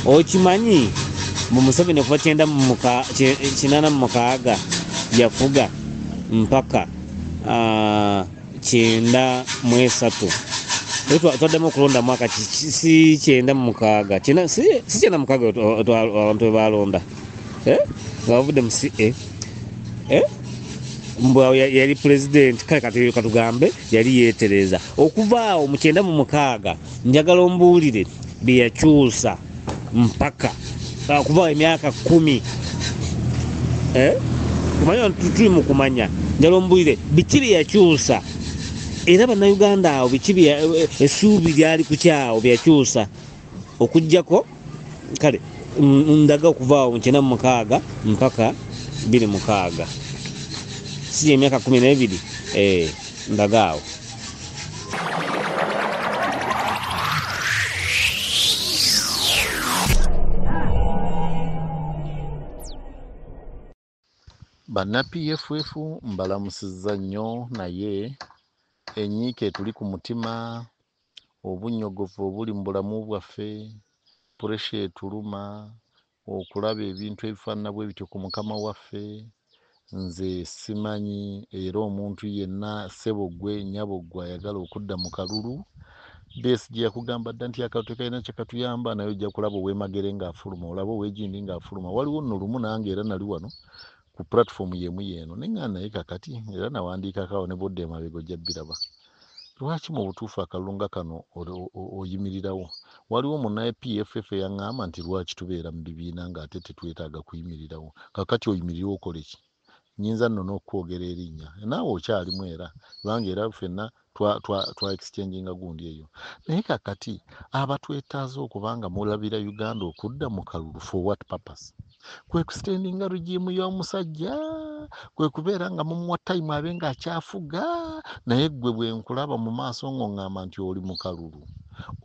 Okimanyi mu Museveni okuva 1986 yafuga mpaka 93. Twaddemu okulonda mwaka si 96, si 96 abantu bwe balonda nga bavudde mu CA. Mbwa yali pulezidenti, kale kati katugambe yali yeetereza. Okuva awo mu 96 njagala ombuulire bye yakyusa mpaka okuva emyaka 10. Kumanya tuli mu kumanya, njagala ombuulire biki bye yakyusa, era bannayuganda awo biki essuubi lyali ku kyawo bye yakyusa okuggyako kale ndaga okuva awo mu 96 mpaka 2006, si emyaka 12. Ndaga awo. Banna PFF mbalamusizza nnyo, naye enyiike etuli ku mutima, obunnyogovu obuli mu bulamu bwaffe, pressure etuluma, okulaba ebintu ebifaanana bwe bityo ku mukama waffe, nze simanyi. Era omuntu yenna ssebo ggwe nnyabo ggwe ayagala okudda mu kalulu, Besigye yakugamba dda nti akalulu tekalina kye katuyamba, naye ojja kulaba ow'e Magere ng'afuluma, olabe ow'egindi ng'afuluma. Waliwo nno lumu nange era nali wano ku platform y'emu yeeno, ne ŋŋamba naye kakati era nawandiikako awo ne bw'odda emabega ojja bbiraba. Lwaki mu butuufu akalulu nga kano oyimirirawo? Waliwo munna PFF eyaŋŋamba nti lwaki tubeera mu bibiina ng'ate tetwetaaga kuyimirirawo? Kakati oyimirirewo okole ki? Nnyinza nno n'okwogera erinnya, naawe okyalimu era, kubanga era ffenna twa exchanginga gundi eyo. Naye kakati abatwetaaza okuba nga mulabira Uganda okudda mu kalulu for what purpose? Kwe kusitendinga regime y'omusajja, kwe kubeera nga mumuwa time abe ng'akyafuga. Naye ggwe bwe nkulaba mu maaso ng'oŋŋamba nti oli mu kalulu,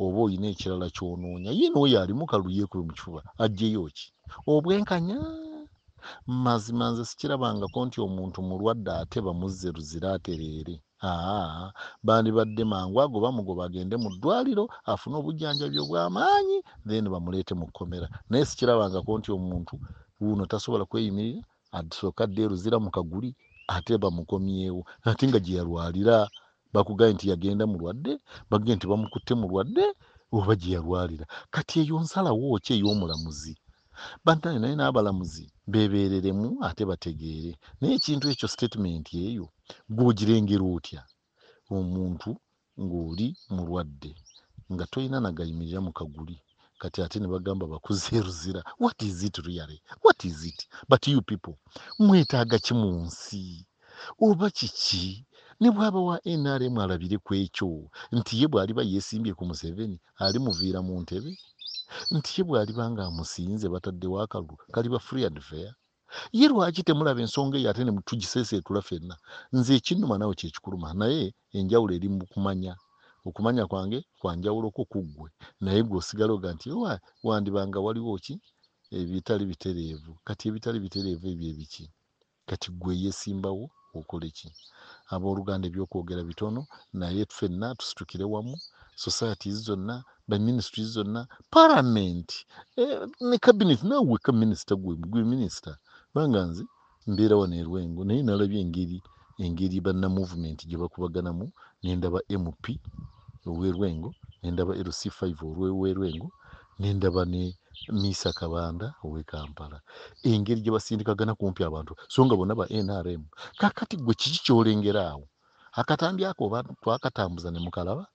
oba olina ekirala ky'onoonya, ye n'oyo ali mu kalulu yeekube mu kifuba aggyeyo ki? Obwenkanya? Mazima nze sikirabangako nti omuntu mulwadde ate bamuzze Luzira atereere. Aa, bandibadde mangu ago bamugoba agende mu ddwaliro afune obujjanjabi obw'amaanyi, then bamuleete mu kkomera. Naye sikirabangako nti omuntu wuuno tasobola kweyimirira, asooka adde e Luzira mu kaguli ate bamukomyewo, ate nga gye yalwalira bakugambye nti yagenda mulwadde, bagambye nti bamukutte mulwadde oba gye yalwalira. Kati eyo nsalawo ki ey'omulamuzi? Bannange, naye n'abalamuzi beebeereremu ate bategeere. Naye ekintu ekyo, statement eyo gw'ogirengera otya? Omuntu ng'oli mulwadde nga tolina nagayimirira mu kaguli, kati ate ne bagamba bakuzze Luzira. What is it really? What is it? But you people mwetaaga ki mu nsi oba kiki? Ne bw'aba wa NRM alabire ku ekyo nti ye bw'aliba yeesimbye ku Museveni alimuviira mu ntebe, nti ye bw'aliba ng'amusinze bataddewo akalulu kaliba free and fair. Ye lwaki temulaba ensonga eyo ate ne tugiseeseetula ffenna? Nze ekinnuma naawe kyekikuluma, naye enjawulo eri mu kumanya. Okumanya kwange kwa njawuloko ku ggwe, naye ggwe osigala oga nti owa wandibanga waliwo ki ebitali bitereevu. Kati ebitali bitereevu ebyo ebiki? Kati ggwe yeesimbawo okole ki? Abooluganda, ebyokwogera bitono, naye ffenna tusitukire wamu, societies zonna, ba ministries zonna, parliament ne cabinet. Naawe wekka minisita, gwe gwe minisita, kubanga nze mbeera wano e Lwengo, naye nalabye engeri banna movement gye bakubaganamu, ne ndaba MP ow'e Lwengo, ne ndaba LC5 ow'e Lwengo, ne ndaba ne Misa Kabanda ow'e Kampala, engeri gye basindikagana kumpi abantu, so nga bonna ba NRM. Kakati gwe kiki ky'olengera awo? Akatambi ako oba twakatambuza ne mukalaba,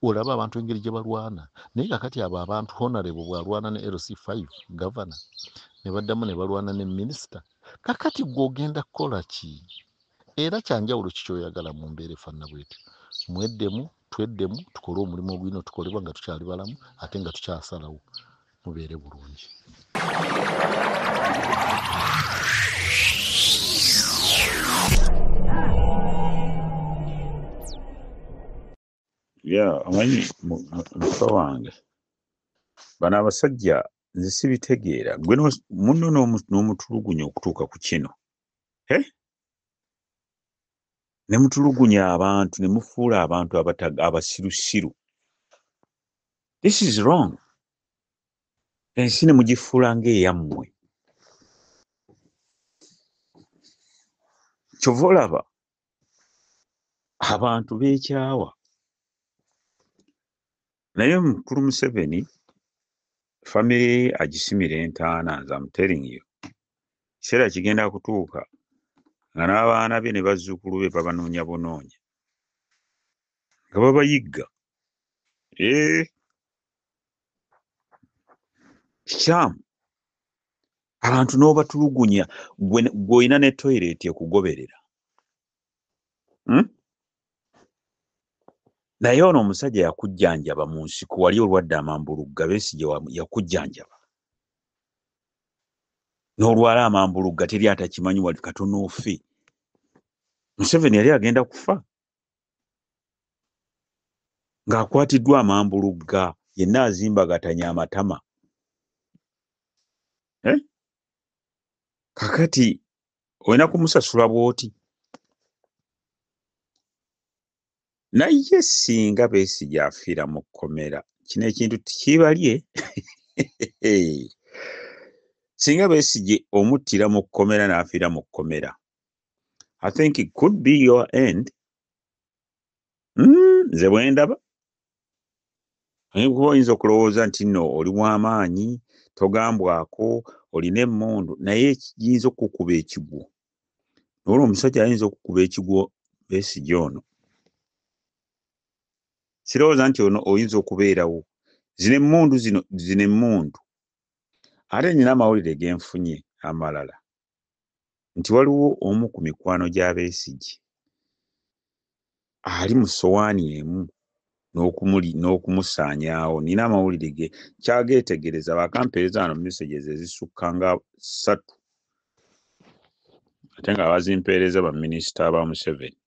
olaba abantu engeri gye balwana. Naye kakati abo abantu, honorable bw'alwana ne LC5, governor, ne baddamu ne balwana ne minisita, kakati gwe ogenda kukola ki? Era kyanjawulo ki ky'oyagala mu mbeera efaanana bwetyo? Mweddemu, tweddemu, tukole omulimu ogulina otukolebwa nga tukyali balamu ate nga tukyasalawo. Mubeere bulungi. Ya, omanyi muka wange, bano abasajja nze sibitegeera. Gwe munno n'omutulugunya okutuuka ku kino, ne mutulugunya abantu ne mufuula abantu abasirusiru. This is wrong. Ensi ne mugifuula ng'eyammwe. Kyova olaba abantu beekyawa. Naye mukulu Museveni famire ye agisimira entaana, nze am telling you. Kiseera kigenda kutuuka nga n'abaana be ne bazzukulu be babanoonya bunoonya nga babayigga. Kikyamu abantu n'obatulugunya gw'olina ne toyireeti ekugoberera. Naye ono omusajja yakujjanjaba mu nsiko, wali olwadde amambulugga, Besigye yakujjanjaba n'olwala amambulugga, teri atakimanyi, wali katono ofe. Museveni yali agenda kufa ng'akwatiddwa amambulugga, yenna azimbagatanya amatama. Kakati olina kumusasula bw'oti. Naye singa Besigye afiira mu kkomera, kino ekintu tikibalye. Singa Besigye omuttira mu kkomera n'afiira mu kkomera, I think it could be your end. Nze bwe ndaba. Kuba oyinza okulowooza nti nno oli w'amaanyi, togambwako, olina emmundu, naye kiyinza okukuba ekigwo. Olwo omusajja ayinza okukuba ekigwo Besigye ono. Sirowooza nti ono oyinza okubeerawo. Zino emmundu zino emmundu. Ate nnina amawulire ge nfunye amalala nti waliwo omu ku mikwano gya Besigye ali mu ssowaani emu n'okumusaanyaawo. Nnina amawulire ge nkyageetegereza, baakampeereza wano messages ezisukka nga 3 ate nga abazimpeereza baminisita ba Museveni,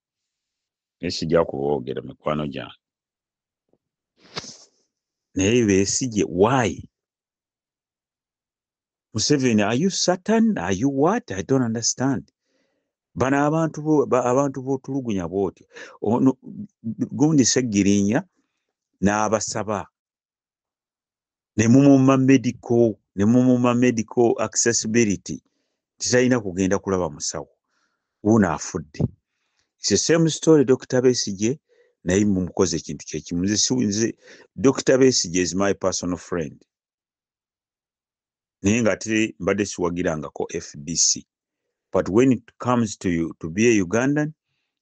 naye sijja kuboogera mikwano gyange. Naye Besigye, why? Museveni, are you Satan? Are you what? I don't understand. Bano abantu b'otulugunya bw'otyo. Ono gundi Ssegirinya n'abasaba ne mumumma medical, ne mumumma medical accessibility, titalina kugenda kulaba musawo, wuuno afudde. It's the same story Dr. Besigye, naye mumukoze ekintu kyekimu. Nze Dr. Besigye is my personal friend, naye ng'ate mbadde siwagirangako FDC, but when it comes to you, to be a Ugandan,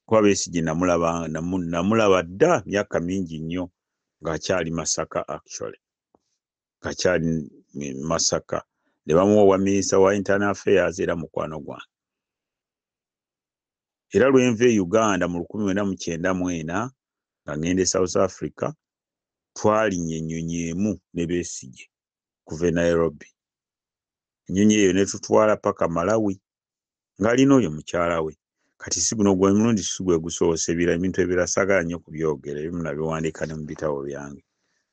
kuba Besigye namulaba dda myaka mingi nnyo ng'akyali Masaka, actually ng'akyali Masaka, ne bamuwa obwa minisita wa internal affairs, era mukwano gwange. Era lwe nva e Uganda mu 1994 nga ngenda e South Africa, twalinnya ennyonyi emu ne Besigye kuva e Nairobi. Ennyonyi eyo ne tutwala paka Malawi ng'alina oyo mukyala we. Kati si guno gwe mulundi, si gwe gusoose, ebintu ebirala saagala nnyo kubyogera, ebimu nabiwandiika ne mu bitabo byange.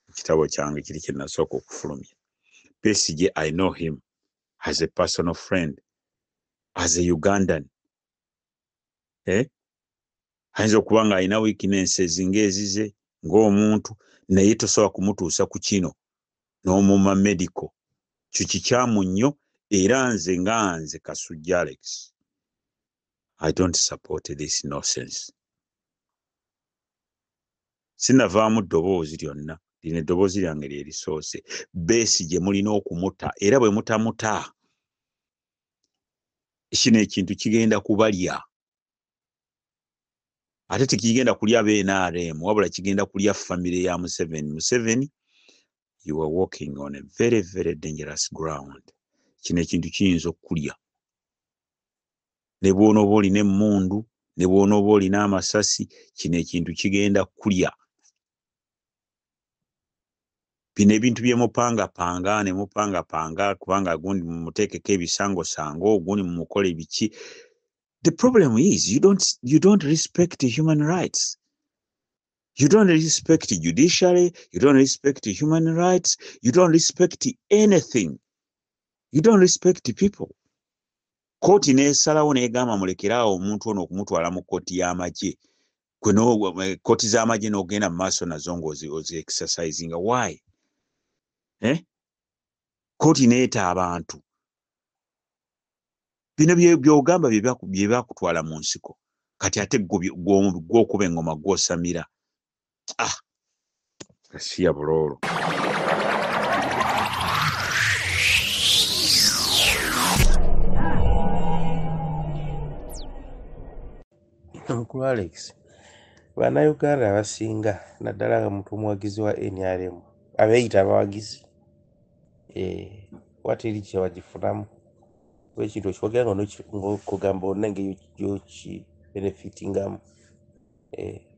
Ekitabo kyange kiri kye nasooka okufulumya. Besigye, I know him as a personal friend, as a Ugandan. Ayinza okuba ng'alina weaknesses ng'ezize ng'omuntu, naye tosobola kumutuusa ku kino n'omumma medical. Kyo kikyamu nnyo, era nze nga nze Kasujja Alex, I don't support this nonsense. Sinavaamu ddoboozi lyonna, lino eddoboozi lyange lye lisoose. Besigye mulina okumuta, era bwe mutamuta kino ekintu kigenda kubalya. Ate tekigenda kulya BNRM, wabula kigenda kulya famire ya Museveni. Museveni, you are walking on a very very dangerous ground. Kino ekintu kiyinza okukulya ne bw'onooba olina emmundu, ne bw'onooba olina amasasi, kino ekintu kigenda kulya. Bino ebintu bye mupangapanga ne mupangapanga, kubanga gundi mumuteekeko ebisangosango, gundi mumukole biki. The problem is you don't respect human rights. You don't respect judiciary, you don't respect human rights, you don't respect anything. You don't respect people. Kooti n'esalawo n'egamba mulekeraawo omuntu ono okumutwala mu kkooti y'amagye. Kkooti z'amagye n'ogenda mu maaso nazo ng'ozi exercisinga. Why? Kooti neeta abantu. Bino byogamba bye bakutwala mu nsiko. Kati ate gw'okuba engoma gw'osamira. Ah, kasiya buloolo. Mukulu Alex, bannayuganda abasinga naddala nga muntu omuwagizi wa NRM abeeyita abawagizi wateri kye bagifunamu kuba ekintu okiwagira nga ng'okugamba olina engeri gy'okibenefitingamu.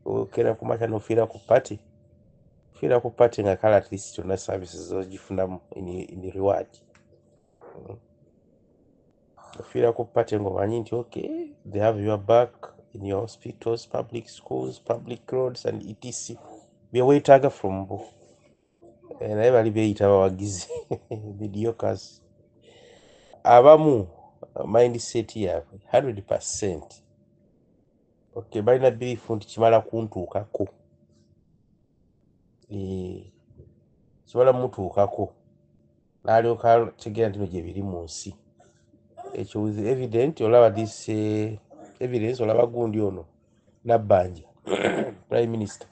Okera ku makya n'ofiira ku party, ofiira ku party nga kale at least olina services z'ogifunamu in reward. Ofiira ku party ng'omanyi nti okay, they have your back in your hospitals, public schools, public roads and etc. Bye weetaaga from bo. Naye bali beeyita abawagizi mediocres. Abamu mindset yaabwe 100%. Okay, balina belief nti kimala kuntuukako. Kimala mutuukako n'alyoka ategeera nti no gye biri mu nsi. Ekyo with evident olaba this evidence olaba gundi ono Nabbanja Prime Minister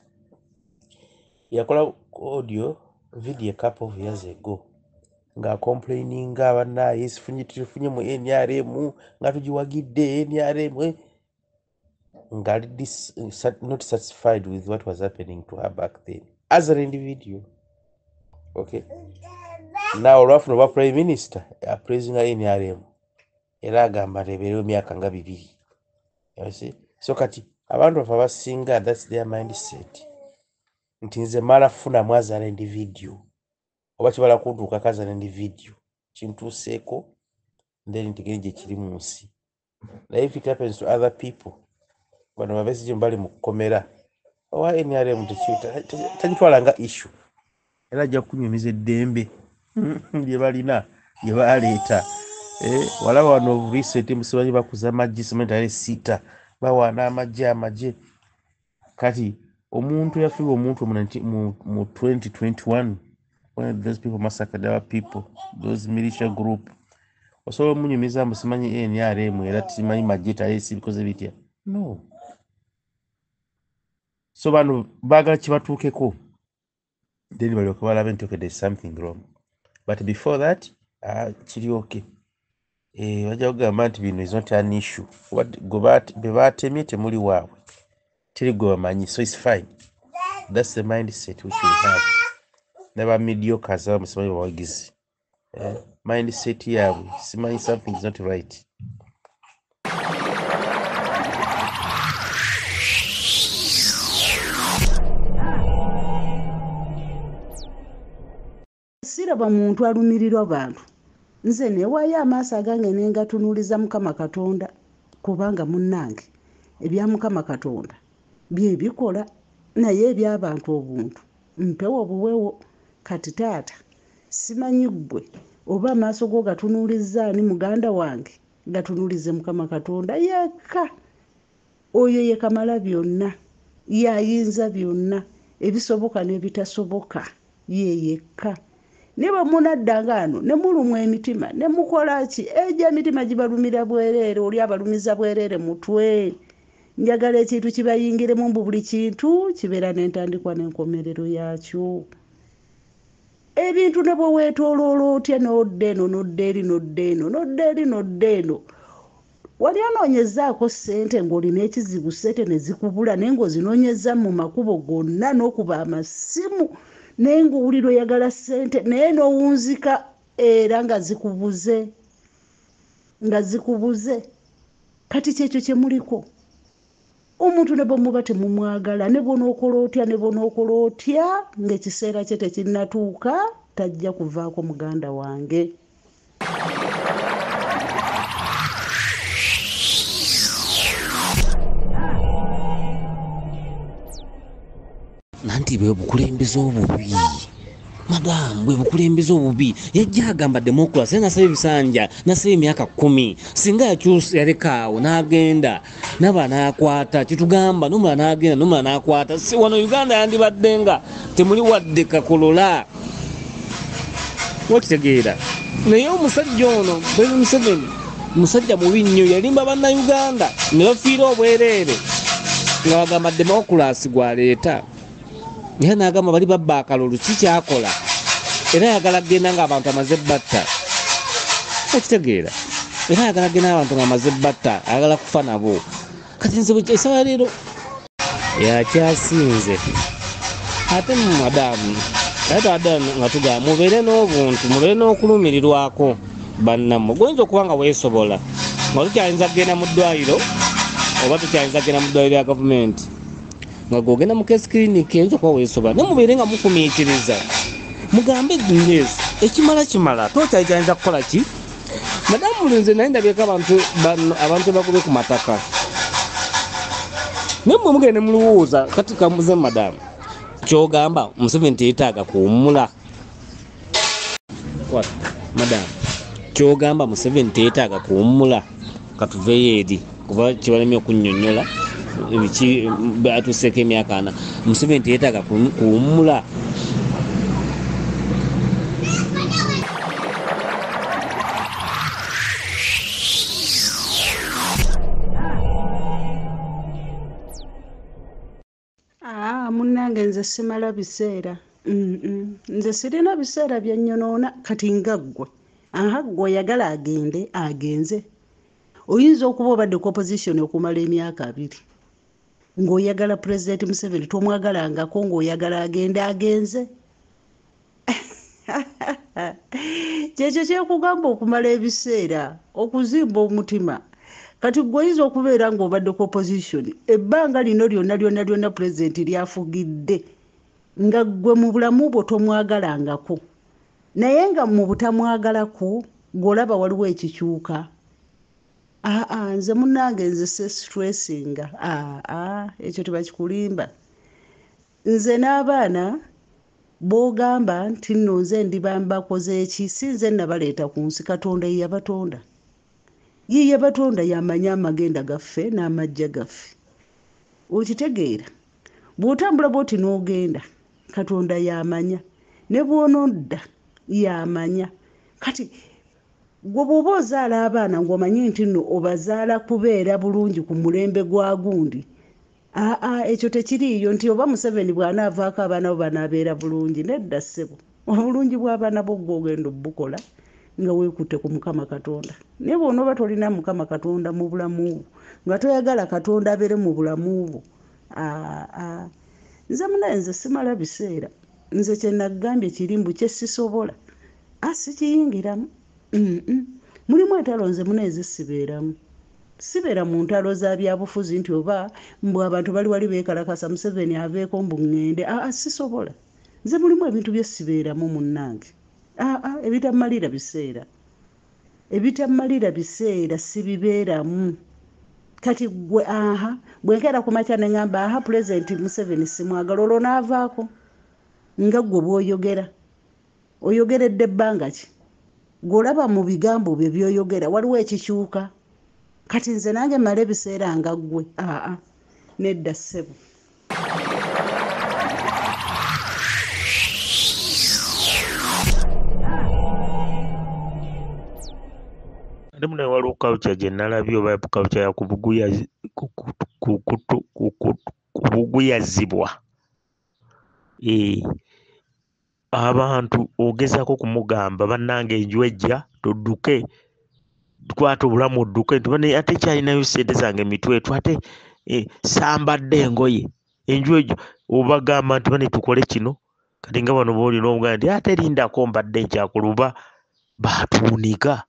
yakola audio video a couple of years ago nga complaininga bannaaye sifunye tufunye mu NRM nga tugiwagidde NRM nga ali not satisfied with what was happening to her back then as an individual. Okay, now olwafuna obwa Prime Minister apraisinga NRM era agamba nti ebeerewo emyaka nga 2. You see? So kati abantu baffe abasinga that's their mindset nti nze mala funamu as an individual oba kibala kuntuukako as an individual kintuuseeko then ntegere gye kiri mu nsi. Naye if it happens to other people, bano babesigye bali mu kkomera owa NRM tagitwala nga issue era ajja kunyumiza eddembe lye balina lye baleeta. Walaba wano recent musibanyi bakuza amagye simanyi tarehe 6 bawaana amagye. Kati omuntu yafiirwa omuntu mu 2021 when those people massacred our people, those militia group, osobola omunyumiza mbu simanyi NRM era simanyi magye tarehe bikoze bitya? No. So bano baagala kibatuukeko then balyoke balabe nti okay, there's something wrong, but before that kiri okay. Bajja kugamba nti bino is not an issue. Be batemye temuli waabwe, teri gwe bamanyi, so it's fine. That's the mindset which we have. N'aba mediocres abamu simanyi bawagizi. Mindset yaabwe simanyi something is not right. Siraba muntu alumirirwa bantu. Nze newaayo amaaso agange ne ngatunuuliza Mukama Katonda, kubanga munnange ebya Mukama Katonda bye bikola, naye eby'abantu obuntu mpewo buwewo. Kati taata simanyi ggwe oba amaaso go gatunuulizza ani muganda wange, gatunuulize Mukama Katonda yekka. Oyo ye kamala byonna, y'ayinza byonna, ebisoboka n'ebitasoboka ye yekka. Ne bwe munaddanga ano ne mulumwa emitima ne mukola ki, egyo emitima gibalumira bwereere, oli abalumiza bwereere mutwe. Njagala ekintu kibayingiremu mbu buli kintu kibeera n'entandikwa n'enkomerero yaakyo. Ebintu ne bwe weetooloola otya n'odda eno n'odda eri n'odda eno n'odda eri n'odda eno, wali onoonyezaako ssente ng'olina ekizibu, ssente ne zikubula naye ng'ozinoonyeza mu makubo gonna n'okuba amasimu naye ng'owulira oyagala ssente naye n'owunzika era nga zikubuze nga zikubuze. Kati kyekyo kye muliko. Omuntu ne bwe muba temumwagala ne bw'onookola otya ne bw'onookola otya ng'ekiseera kye tekinnatuuka tajja kuvaako muganda wange. Nanti bwe bukulembeze obubi, madamu, bwe bukulembeze obubi. Yajja agamba democracy nasaba ebisanja, nasaba emyaka 10. Singa yakyusa yalekaawo n'agenda naba n'akwata kitugamba n'omulala n'agenda n'omulala n'akwata. Si wano Uganda yandibadde nga temuli wadde kakolola. Okitegeera? Naye omusajja ono President Museveni musajja mubi nnyo, yalimba bannayuganda ne bafiira obwereere nga bagamba demokulasi gwaleeta, era n'agamba bali babba akalulu, ki kyakola? Era ayagala kgenda ng'abantu amaze batta, okitegeera? Era ayagala kgenda abantu ng'amaze batta, ayagala kufa nabo. Kati nze essaawa leero yakyasinze. Ate madamu, ate twadde nga tugamba mubeere n'obuntu, mubeere n'okulumirirwako bannammwe. Goyinza okuba nga weesobola nga tokyayinza kugenda mu ddwaliro, oba tokyayinza kugenda mu ddwaliro lya gavumenti, nga gw'ogenda mu case clinic, oyinza okuba weesobola, naye mubeere nga mufumiitiriza, mugambe yes, ekimala kimala, tokyayinza kukola ki? Madamu nze naye ndabyeko abantu bano, abantu bagobye ku mataka, naye mmwe mugende mulowooza. Kati kambuze madamu, kyogamba Museveni teyetaaga kuwummula? Madamu, kyogamba Museveni teyetaaga kuwummula? Katuveeyo eri kuba kibalemye okunnyonnyola biki atuuseeko emyaka 40. Museveni teyetaaga kuwummula? Munnange nze simala biseera. Nze sirina biseera bya nnyonoona. Kati nga ggwe, aha, ggwe oyagala agende, agenze. Oyinza okuba obadde ku opposition okumala emyaka 20 ng'oyagala Pulezidenti Museveni, tomwagalangako, ng'oyagala agende, agenze. Kyekyo kyekugamba okumala ebiseera, okuzimba omutima. Kati gwe oyinza okubeera ng'obadde ku opposition ebbanga lino lyonna lyonna lyonna pulezidenti lyafugidde, nga ggwe mu bulamu bwo tomwagalangako, naye nga mu butamwagalako gw'olaba waliwo ekikyuka. Aa, nze munnange, nze se stressinga. Aa, ekyo tebakikulimba. Nze n'abaana b'ogamba nti nno nze ndiba mbakoze eki, si nze nabaleeta ku nsi. Katonda ye yabatonda, ye yabatonda, yamanyi amagenda gaffe n'amajja gaffe, okitegeera? Bw'otambula bw'oti n'ogenda, Katonda yamanya, ne bw'onodda yamanya. Kati gwe bw'oba ozaala abaana ng'omanyi nti nno obazaala kubeera bulungi ku mulembe gwa gundi, aa, ekyo tekiriiyo nti oba Museveni bw'anaavaako abaana bo banaabeera bulungi. Nedda ssebo, obulungi bw'abaana bo gwe ogenda obukola nga weekutte ku Mukama Katonda. Naye bw'onooba tolina Mukama Katonda mu bulamu bwo, nga toyagala Katonda abeere mu bulamu bwo, aa, nze munaye, nze simala biseera. Nze kye nagambye kiri mbu kye sisobola, a sikiyingiramu. Mulimu entalo, nze munaye ze sibeeramu. Sibeera mu ntalo za byabufuzi nti oba mbu abantu bali wali beekalakasa Museveni aveeko mbu ŋŋende. Aa, sisobola. Nze mulimu ebintu bye sibeeramu munnange, aa, ebitammalira biseera, ebitammalira biseera sibibeeramu. Kati gwe, aha, bwe nkeera ku makya ne ŋŋamba, aha, Pulezidenti Museveni simwagala, olwo n'avaako, nga ggwe bw'oyogera, oyogeredde ebbanga ki? Gw'olaba mu bigambo bye by'oyogera waliwo ekikyuka? Kati nze nange mmala ebiseera nga ggwe? Aa, nedda ssebo. Ate munaye waliwo culture gye nalabye, oba culture ya kubuguyazibwa. Abantu ogezaako okumugamba, bannange enju ejja, tudduke, kwata obulamu odduke, nti bane ate kyalinayo ssente zange mitwetu, ate sambadde engoye, enju ejja. Obagamba nti bane tukole kino. Kati nga bano boolina omugamba nti ate lindako, mbadde nkyakola, oba batuunika.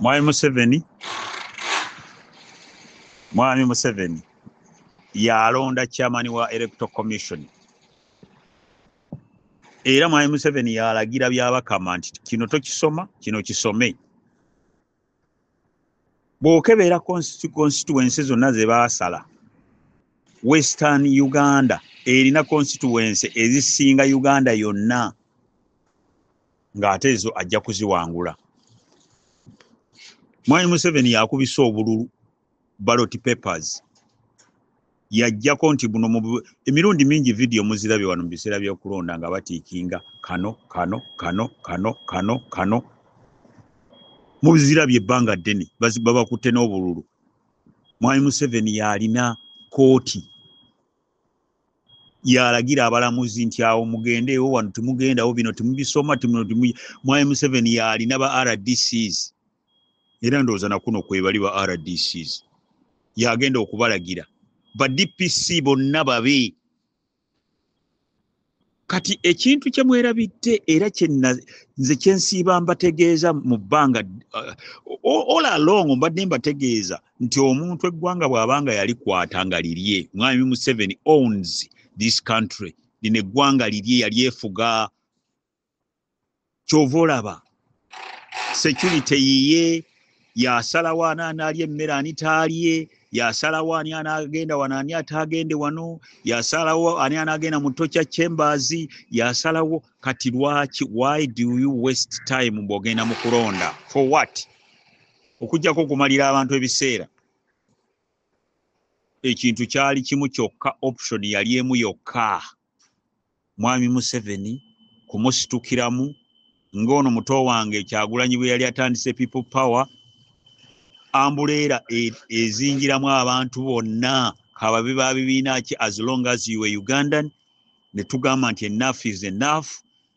Mwami Museveni, Mwami Museveni yalonda chairman wa Electoral Commission, era Mwami Museveni yalagira Byabakama nti kino tokisoma, kino kisome. Bw'okebeera constituency zonna ze baasala, Western Uganda erina constituency ezisinga Uganda yonna, ng'ate ezo ajja kuziwangula. Mwami Museveni yakubisa obululu, ballot papers yajjako nti buno emirundi mingi video muzirabye wano mu biseera by'okulonda nga batiikinga kano kano kano kano kano kano, muzirabye ebbanga ddene, babakutte n'obululu. Mwami Museveni yalina kooti, yalagira abalamuzi nti awo mugendeewo, wano temugendawo, bino temubisoma. Mwami Museveni yalina ba RDCs, era ndowooza nakuno kwebali ba RDCs, yagenda okubalagira ba DPC bonna babe. Kati ekintu kye mwerabidde era nze kyensiiba mbategeeza mu bbanga all along, mbadde mbategeeza nti omuntu eggwanga bw'abanga yalikwata nga lirye, Mwami Museveni owns this country, lino eggwanga lirye, yalyefuga. Kyova olaba security yiye, yasalawo ani anaalya emmere ani taalye, yasalawo ani anaagenda wano ani ataagende wano, yasalawo ani anaagenda mu torture chambers, yasalawo. Kati lwaki, why do you waste time bw'ogenda mu kulonda? For what? Okuggyako okumalira abantu ebiseera. Ekintu kyali kimu kyokka, option yali emu yokka, Mwami Museveni kumusitukiramu ng'ono muto wange Kyagulanyi bwe yali atandise People Power, umbrella ezingiramu abantu bonna, kababe ba bibiina ki, as long as you were Ugandan. Ne tugamba nti enough is enough,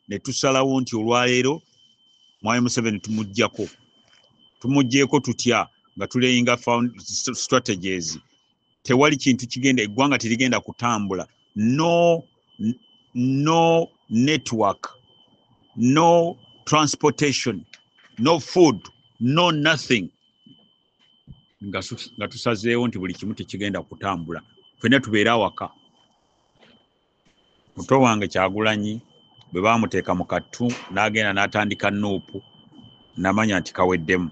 ne tusalawo nti olwaleero Mwami Museveni tumuggyako. Tumuggyeeko tutya? Nga tuleyinga strategies. Tewali kintu kigenda, eggwanga terigenda kutambula. No, no network, no transportation, no food, no nothing. Nga tusazeewo nti buli kimu tekigenda kutambula, ffenna tubeere awaka. Muto wange Kyagulanyi bwe baamuteeka mu kattu n'agenda n'atandika NUP, namanya nti kaweddemu.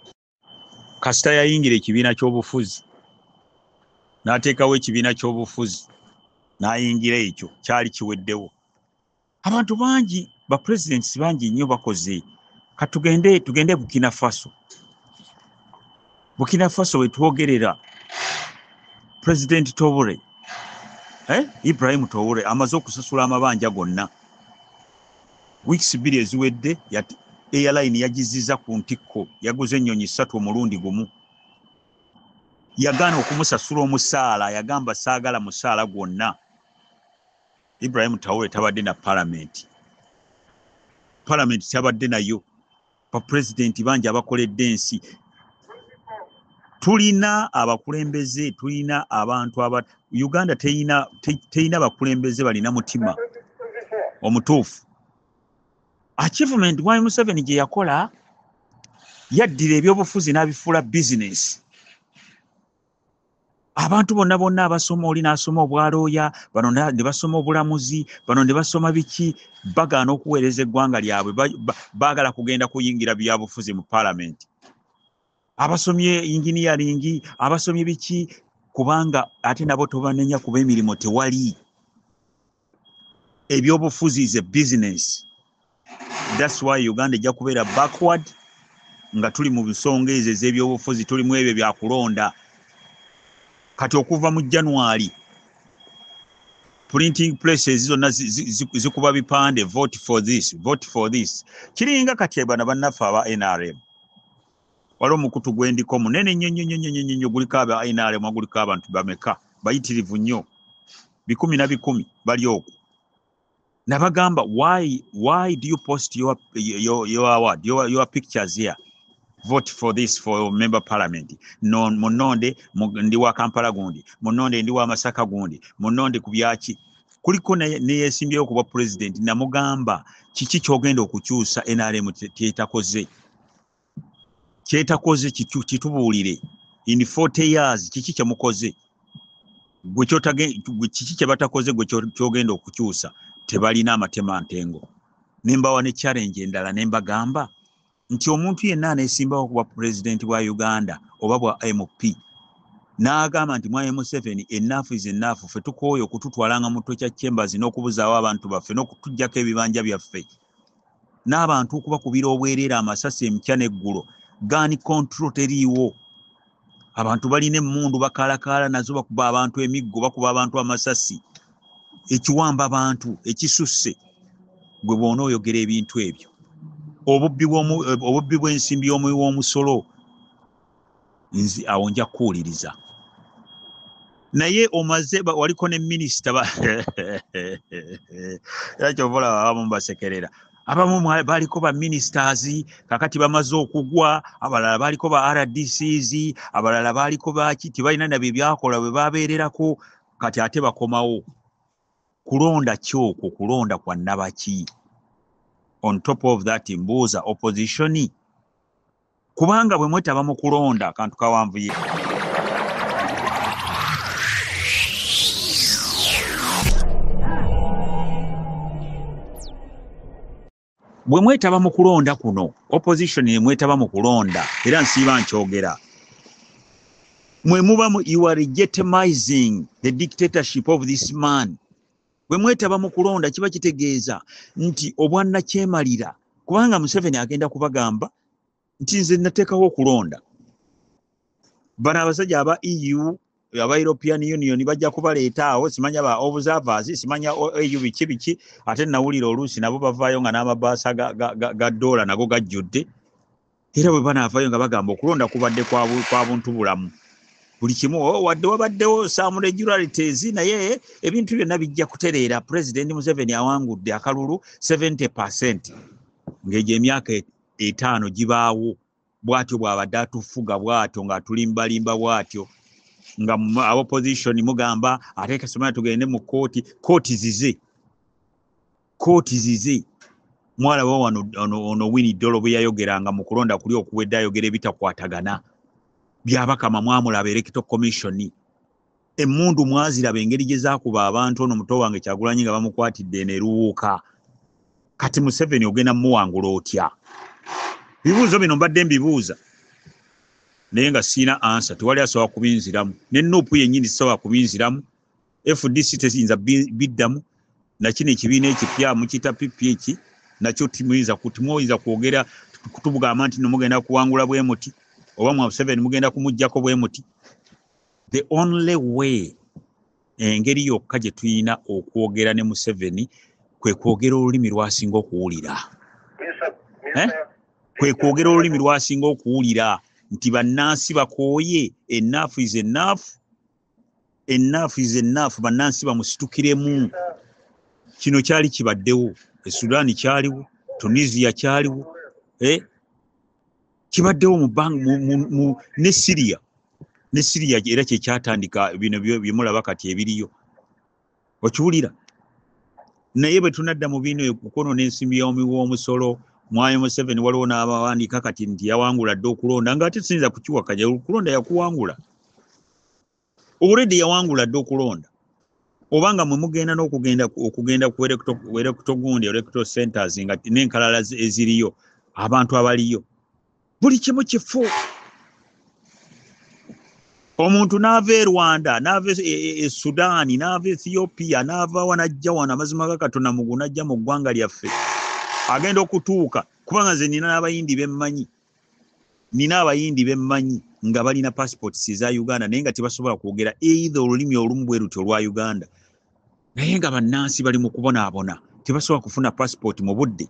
Kasita yayingira ekibiina ky'obufuzi, n'ateekawo ekibiina ky'obufuzi, n'ayingira ekyo, kyali kiweddewo. Abantu bangi, bapurezidenti bangi nnyo bakoze. Katugende, tugende Burkina Faso. Burkina Faso wetwogerera, Pulezidenti Traore, Ibrahim Traore amaze okusasula amabanja gonna. Weeks 2 eziwedde airline yagiziza ku ntikko, yaguze ennyonyi 3 omulundi gumu. Yagaana okumusasula omusaala, yagamba saagala musaala gwonna. Ibrahim Traore tabadde na palamenti, palamenti tabadde nayo. Bapulezidenti bangi abakoledde ensi. Tulina abakulembeze, tulina abantu aba Uganda teyina bakulembeze balina mutima omutuufu. Achievement Mwami Museveni gye yakola, yaddira ebyobufuzi n'abifuula business. Abantu bonna bonna abasoma, oli n'asoma obwalooya, bano ne basoma obulamuzi, bano ne basoma biki, bagaana okuweereza eggwanga lyabwe, baagala kugenda kuyingira byabufuzi mu paalamenti. Abasomye engineering, abasomye biki, kubanga ate nabo tobanenya kuba emirimu tewali. Ebyobufuzi is a business. That's why Uganda ejja kubeera backward nga tuli mu nsonga ezo ez'ebyobufuzi, tulimu ebyo byakulonda. Kati okuva mu January, printing presses zonna zikuba bipande, vote for this, vote for this. Kiringa kati bano bannaffe aba NRM, waliwo omukutu gwendiko munene nnyo nnyo nnyo nnyo nnyo, guliko aba NRM, guliko abantu bameka bayitirivu nnyo, bikumi na bikumi bali okwo. Nabagamba, why do you post your pictures here, vote for this, for member parliament? No, munonde ndi wa Kampala gundi, munonde ndi wa Masaka gundi, munonde ku byaki. Kuliko neyesimbyewo ku bwa president. Namugamba, kiki kyogenda okukyusa NRM kyetakoze? Kyetakoze kitubuulire. In 40 years kiki kyemukoze? Gwe kiki kye batakoze gwe kyogenda okukyusa? Tebalina amatema ntengo. Nembawa ne challenge endala, nembagamba nti omuntu yenna aneesimbawo kuba pulezidenti bwa Uganda oba bwa MP n'agamba nti Mwami Museveni, enough is enough, ffe tukooye okututwalanga mu torture chambers n'okubuzaawo abantu baffe n'okutuggyako ebibanja byaffe n'abantu okubakubira obwereere amasasi emikya n'eggulo, Gun control teriiwo. Abantu balina emmundu bakalakala nazo, bakuba abantu emiggo, bakuba abantu amasasi, ekiwamba abantu ekisusse. Gwe bw'ona oyogera ebintu ebyo, obubbi bw'ensimbi y'omuwi w'omusolo, nzi awo nja kuwuliriza. Naye omaze waliko ne minisita era kyova olaba abamu basekerera, abamu baliko ba ministers kakati bamaze okugwa, abalala baliko ba RDCs, abalala baliko baki, tebalina nabye byakola bwe babeererako, kati ate bakomawo. Kulonda ki okwo? Kulonda kwa nnabaki? On top of that, mbuuza opposition, kubanga bwe mwetaba mu kulonda akantu kawanvuye. Bwe mwetaba mu kulonda kuno, opposition mwetaba mu kulonda, era nsiiba nkyogera, mwe muba you are legitimizing the dictatorship of this man. Bwe mwetaba mu kulonda kiba kitegeeza nti obwannakyemalira, kubanga Museveni agenda kubagamba nti nze nateekawo okulonda. Bano abasajja aba EU, aba European Union bajja kubaleeta awo, simanya ba observers, simanya EU biki biki, ate nawulira oluusi nabo bavaayo nga n'amabaasa ga dola nago gajjudde. Era bwe banaavaayo nga bagamba okulonda kubadde kwa buntu bulamu, buli kimu wadde wabaddewo some regularities, naye ebintu byonna bijja kutereera. President Museveni awangudde akalulu 70%, ng'egyo emyaka 5 gibaawo. Bw'atyo bw'abadde atufuga, bw'atyo ng'atulimbalimba, bw'atyo nga opposition mugamba ate kasomera tugende mu kooti. Kooti zize, kooti zize. Mwalaba wano ono Winnie Dolo bwe yayogeranga mu kulonda kuli okuwedde, ayogera ebitakwatagana. Byabakama mwamulaba Electoral Commission, emmundu mwaziraba engeri gye zaakuba abantu. Ono muto wange Kyagulanyi nga bamukwatidde eno eruwuuka. Kati Museveni ogenda muwangula otya? Bibuuzo bino mbadde mbibuuza naye nga sirina answer, tewali asobola kubinziramu. Ne NUP yennyini sisobola kubinziramu, FDC teyinza biddamu, na kino ekibiina ekipya mukiyita PP eki nakyo timuyinza kwogera kutugamba nti mugenda kuwangula bwe muti oba Museveni mugenda kumuggyako bwe muti. The only way, engeri yokka gye tulina okwogera ne Museveni kwe kwogera olulimi lw'asinga okuwulira. Kwe kwogera olulimi lw'asinga okuwulira nti bannansi bakooye, enough is enough, enough is enough, bannansi bamusitukiremu. Kino kyali kibaddewo e Sudan, kyaliwo Tunisia, kyaliwo kibaddewo mu ne Syria, ne Syria era kye kyatandika bino bye mulaba kati ebiriyo, okiwulira. Naye bwe tunadda mu bino okwonoona ensimbi y'omuwi w'omusolo, Mwami Museveni waliwo n'abawandiika kati nti yawangula dda okulonda, ng'ate siyinza kukiwakanya, okulonda yakuwangula already, yawangula dda okulonda. Obanga mwe mugenda n'okugenda okugenda ku electoral gundi, electoral centers, nga n'enkalala eziriyo, abantu abaliyo, buli kimu kifu. Omuntu n'ava e Rwanda, n'ava e Sudan, n'ava Ethiopia, n'ava wa, n'ajja wano, amazima ga Katonda mugu, n'ajja mu ggwanga lyaffe, agenda okutuuka. Kubanga nze nina n'abayindi bemmanyi, nina abayindi bemmanyi nga balina passports eza Uganda, naye nga tebasobola kwogera either olulimi olumu bwe lutyo olwa Uganda, naye nga bannansi bali mu kubonaabona, tebasobola kufuna passport mu budde.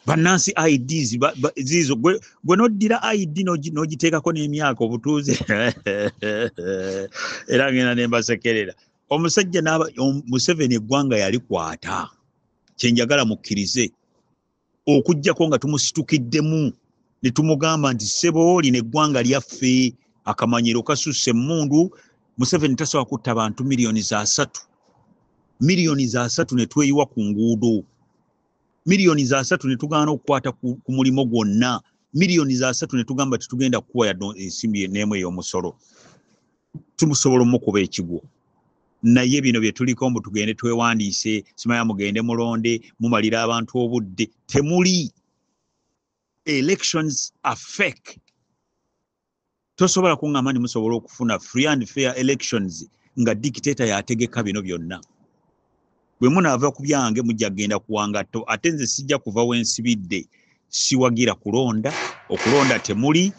Bannansi IDs ziizo, gwe n'oddira ID n'ogiteekako n'emyaka obutuuze. Era ngenda ne mbasekerera. Omusajja Museveni eggwanga yalikwata, kye njagala mukkirize, okuggyako nga tumusitukiddemu ne tumugamba nti ssebo lino eggwanga lyaffe, akamanyiro kasusse emmundu. Museveni tasobola kutta bantu 3 miliyoni, 3 miliyoni ne tweyiwa ku nguudo, 3 miliyoni ne tugaana okukwata ku mulimu gwonna, 3 miliyoni ne tugamba tetugenda kukuwa yadde ensimbi n'emu ey'omusolo. Tumusobola omukuba ekigwo. Naye bino bye tuliko mbu tugende twewandiise, simanya mugende mulonde, mumalira abantu obudde. Temuli, elections are fake. Tosobola kuŋŋamba nti musobola okufuna free and fair elections nga dictator yategeka bino byonna. Bwe munaava ku byange mujja kugenda kuwangatto, ate nze sijja kuva wensibidde. Siwagira kulonda, okulonda temuli.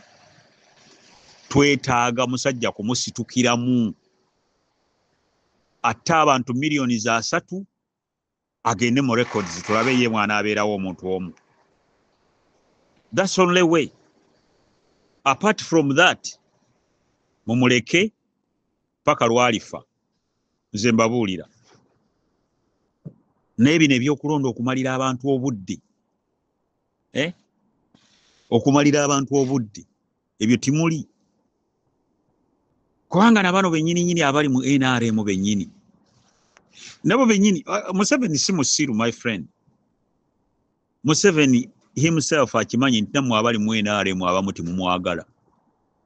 Twetaaga musajja kumusitukiramu, atte abantu 3 miliyoni, agende mu records tulabe ye mwana abeerawo omuntu omu. That's only way. Apart from that, mumuleke paka lwalifa. Nze mbabuulira, naye bino ebyokulonda okumalira abantu obudde, eh? Okumalira abantu obudde, ebyo timuli, kubanga nabano bennyini nyini abali mu NRM bennyini nabo bennyini, Museveni si musiru, my friend. Museveni himself akimanyi nti nammwe abali mu NRM abamu temumwagala,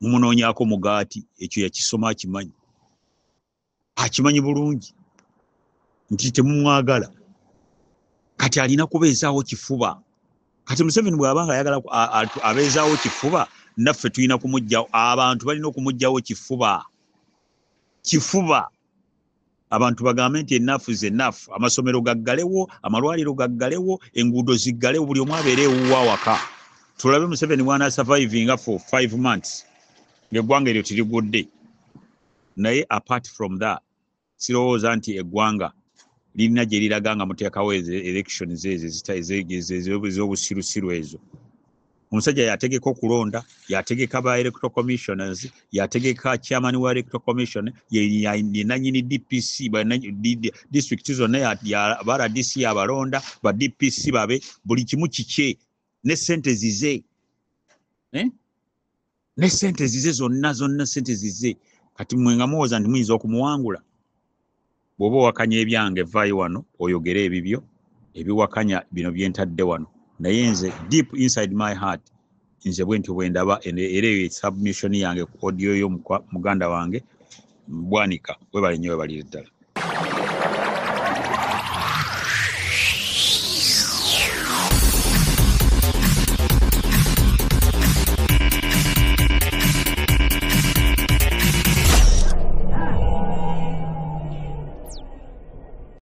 mumunoonyaako mugaati. Ekyo yakisoma, akimanyi, akimanyi bulungi nti temumwagala. Kati alina kubeezaawo kifuba. Kati Museveni bw'aba nga ayagala abeezaawo kifuba, naffe tulina kumuggyawo. Abantu balina okumuggyawo kifuba kifuba. Abantu bagambe nti enough is enough. Amasomero gaggalewo, amalwaliro gaggalewo, enguudo ziggalewo, buli omu abeere ewuwe awaka. Tulabe Museveni bwana survivinga for 5 months ng'eggwanga eryo tirigudde. Naye apart from that, sirowooza nti eggwanga lirina gye liraga nga muteekawo elections ezo ez'obusirusiru ezo. Omusajja yategeka okulonda, yategeka ba electoral commissioners, yategeka chairman wa electoral commission, ye nanyini DPC, district zonna, ba RDC abalonda, ba DPC babe, buli kimu kikye, ne sente zize, eh? Ne sente zize zonna zonna, sente zize. Kati mwe nga muwoza nti muyinza okumuwangula? Bw'oba owakanya ebyange, vaayo wano oyogere ebibyo ebiwakanya bino byentadde wano. Naye nze, deep inside my heart, nze bwe ntyo bwe ndaba, era eyo submission yange ku audio yo, muganda wange Bwanika. Webale nnyo, webalire ddala.